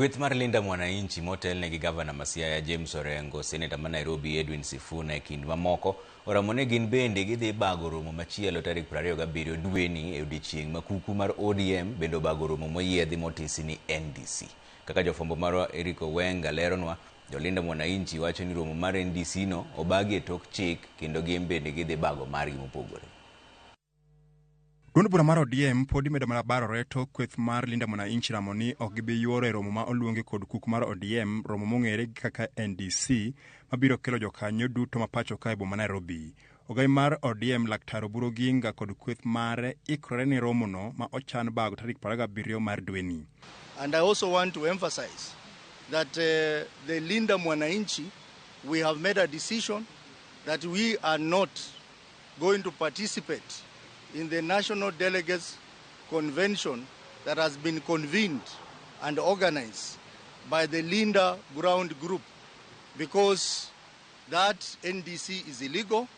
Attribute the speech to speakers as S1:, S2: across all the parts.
S1: Kweth mar Linda Mwananchi motelne gi gavana ma Siaya James Orengo, seneta ma Nairobi Edwin Sifuna e kind mamoko oramo ni gin bende gidhi bago romo machielo tarik 27 dweni e odiechieng' ma kuku mar ODM bende obago romo moyiedhi motisi ni NDC. Kaka jofwambo marwa Eric Owenga leronwa, Jolinda Mwananchi wacho ni romo mar NDC no obagi e tok chik kendo gin bende gidhi bago margi mopogore.
S2: Duond bura mar ODM podi medo mana barore tok kweth mar Linda Mwananchi ramo ni ok gibi yuoro e romo ma oluongi kod kuk mar ODM, romo mong'ere kaka NDC, mabiro kelo jokanyo duto ma pacho ka e boma Nairobi. Ogai mar ODM Laktar Oburu Oginga kod kweth mare ikore ne romono ma ochan bago tarik 27 mar dweni.
S3: And I also want to emphasize that the Linda Mwananchi, we have made a decision that we are not going to participate in the National Delegates Convention that has been convened and organized by the Linda Ground Group, because that NDC is illegal,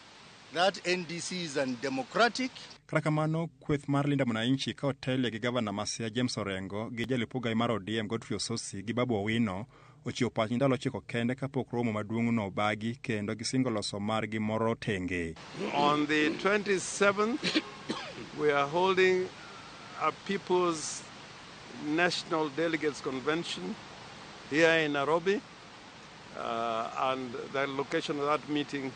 S3: that NDC is undemocratic.
S2: Kata kamano, kweth mar Linda Mwananchi ka otelie gi gavana ma Siaya James Orengo gi jalup ogai mar ODM Godfrey Osotsi gi Babu Owino ochiwo pachgi ndalo 9 kende kapok romo maduong'no obagi kendo gisingo loso margi moro tenge.
S4: On the 27th, we are holding a People's National Delegates Convention here in Nairobi, and the location of that meeting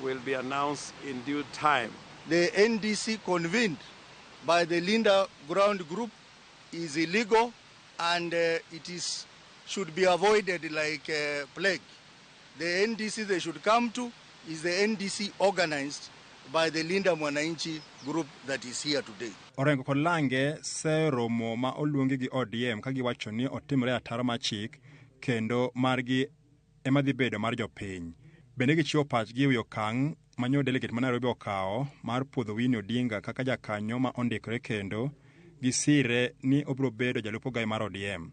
S4: will be announced in due time.
S3: The NDC convened by the Linda Ground Group is illegal and it is should be avoided like a plague. The NDC they should come to is the NDC organized by the Linda Mwananchi group that is here today.
S2: Orengo kod Lange seyo romo ma oluongi gi ODM ka giwacho ni otimore ataro mar chik kendo margi ema dhi bedo mar jopiny. Bende gichiwo pachgi ewi okang' ma nyo delegate ma Nairobi okawo mar puodho Winnie Odinga kaka jakanyo ma ondikore kendo gisire ni obiro bedo jalup ogai mar ODM.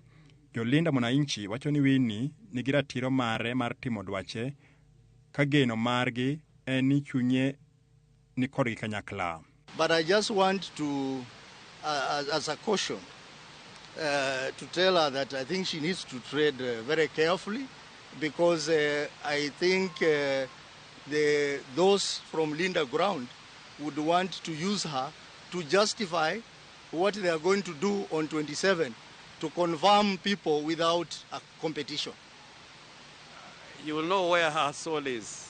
S2: Jolinda Mwananchi wacho ni Winnie nigi ratiro mare mar timo dwache ka geno margi en ni chunye ni kodgi kanyakla.
S3: But I just want to, as a caution, to tell her that I think she needs to tread very carefully, because I think those from Linda Ground would want to use her to justify what they are going to do on 27 to confirm people without a competition.
S4: You will know where her soul is.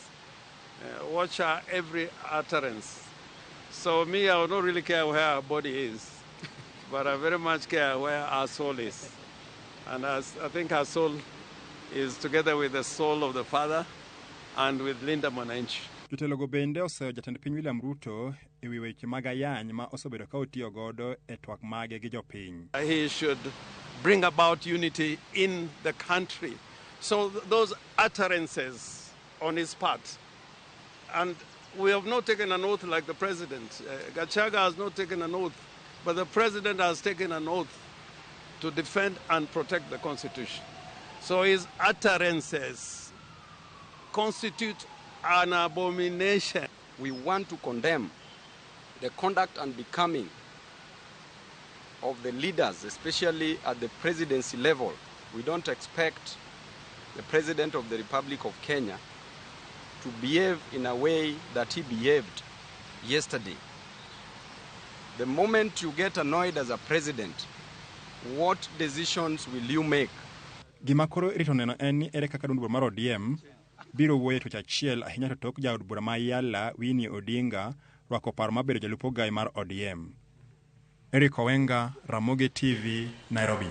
S4: Watch her every utterance. So me, I don't really care where her body is, but I very much care where her soul is. And as I think her soul is together with the soul of the Father and with Linda Mwananchi.
S2: Jotelogo bende oseyo jatend piny William Ruto ewi weche mag ayany ma osebedo ka otiyo godo e twak mage gi jopiny.
S4: He should bring about unity in the country. So those utterances on his part, and we have not taken an oath like the president. Gachagua has not taken an oath, but the president has taken an oath to defend and protect the Constitution. So his utterances constitute an abomination.
S5: We want to condemn the conduct and becoming of the leaders, especially at the presidency level. We don't expect the President of the Republic of Kenya to behave in a way that he behaved yesterday. The moment you get annoyed as a president, what decisions will you make?
S2: Gima koro irito neno en ni ere kaka duond bura mar ODM biro wuoyo e tuech achiel ahinya to tok jaod bura ma Yala Winnie Odinga rwako paro mar bedo jalup ogai mar ODM. Eric Owenga, Ramogi TV, Nairobi.